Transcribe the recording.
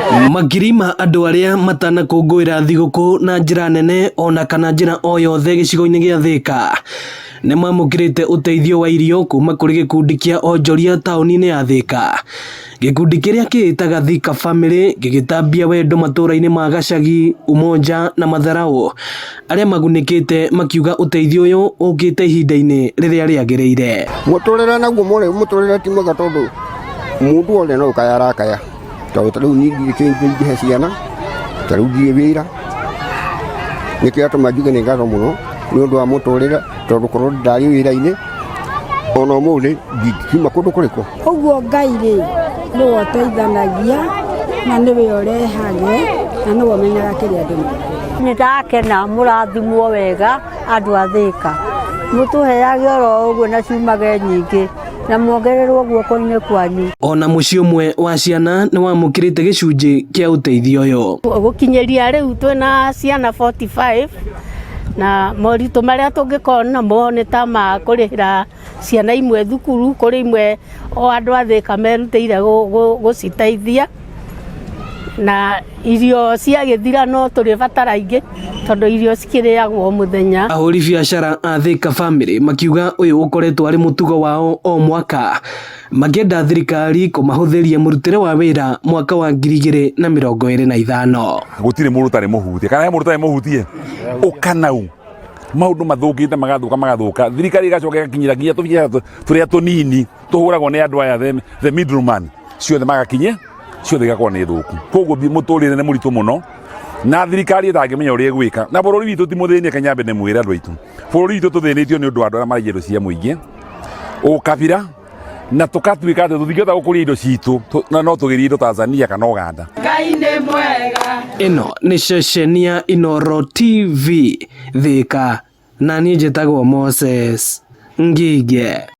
Makiri ma andũ arĩa matanakũngũĩra thigũkũ na njĩra nene ona kana njĩra o yothe gĩcigo-inĩ gĩa Thĩka nĩmamũkĩrĩte ũteithio wa irio kuma kũrĩ gĩkundi kĩa onjoria taũni-inĩ ya Thĩka. Gĩkundi kĩrĩa kĩĩtaga Thika Family gĩgĩtambia wendo matũra-inĩ ma Gacagi, Umoja na Matharaũ. Arĩa magunĩkĩte makiuga ũteithio ũyũ ũkĩte ihinda-inĩ rĩrĩa rĩagĩrĩire. Mũtũrĩre naguo mũtũrĩre ti mwega tondũ mũndũ wothe no gũkaya arakaya. Tondũ ta rĩu niĩ ndirĩ kĩndũ ingĩhe ciana, ta rĩu ndirĩ wĩra, nĩkĩo gĩatũma njuge nĩ ngatho mũno nĩ ũndũ wa mũtũrĩre tondũ korwo ndarĩ wĩra-inĩ ona ũmũthĩ ndingiuma kũndũ kũrĩkũ. Ũguo Ngai rĩ, nĩwe ũteithanagia na nĩwe ũrehage na nĩwe ũmenyaga kĩrĩa andũ mekũrĩa. Nĩ ndakena mũrathimwo wega andũ a Thĩka, mũtũheage oro ũguo na ciumage nyingĩ na muongererwo guoko-inĩ kwanyu. Ona mũciĩ ũmwe wa ciana nĩ wamũkĩrĩte gĩcunjĩ kĩa ũteithio ũyũ. Gũkinyĩria rĩu twĩna ciana 45 na moritũ marĩa tũngĩkorwo namo nĩ ta ma kũrĩhĩra ciana imwe thukuru, kũrĩ imwe o andũ a Thĩka merutĩire gũciteithia na irio ciagĩthira no tũrĩbatara ingĩ tondũ irio cikĩrĩagwo o mũthenya. Ahũri biacara a Thĩka Family makiuga ũyũ ũkoretwo arĩ mũtugo wao o mwaka makĩenda thirikari kũmahũthĩria mũrutĩre wa wĩra mwaka wa 2025. Gũtirĩ mũndũ ũtarĩ mũhutie, kana he mũndũ ũtarĩ mũhutie? Ũkanau maũndũ mathũkĩte magathuka magathuka, thirikari ĩgacoka ĩgakinyĩra nginya tũbiacara tũrĩa tũnini tũhũragwo nĩ andũ aya the middleman, ciothe magakinye ciothe igakorwo nĩ thũku. Koguo mũtũrĩre nĩ mũritũ mũno na thirikari ĩtangĩmenya ũrĩa ĩgwĩka. Na bũrũri witũ ti mũthĩnie, kanyambe nĩ mwĩre andũ aitũ, bũrũri witũ tũthĩnĩtio nĩ ũndũ wa andũ arĩa maraiya indo cia mũingĩ, ũkabira, na tũkatuĩka atĩ tũtingĩhota gũkũria indo citũ, na no tũgĩrie indo Tanzania kana Uganda. Ngai nĩ mwega. Ĩno nĩ ceceni ya Inooro TV Thĩka, na niĩ njĩtagwo Moses Ngige.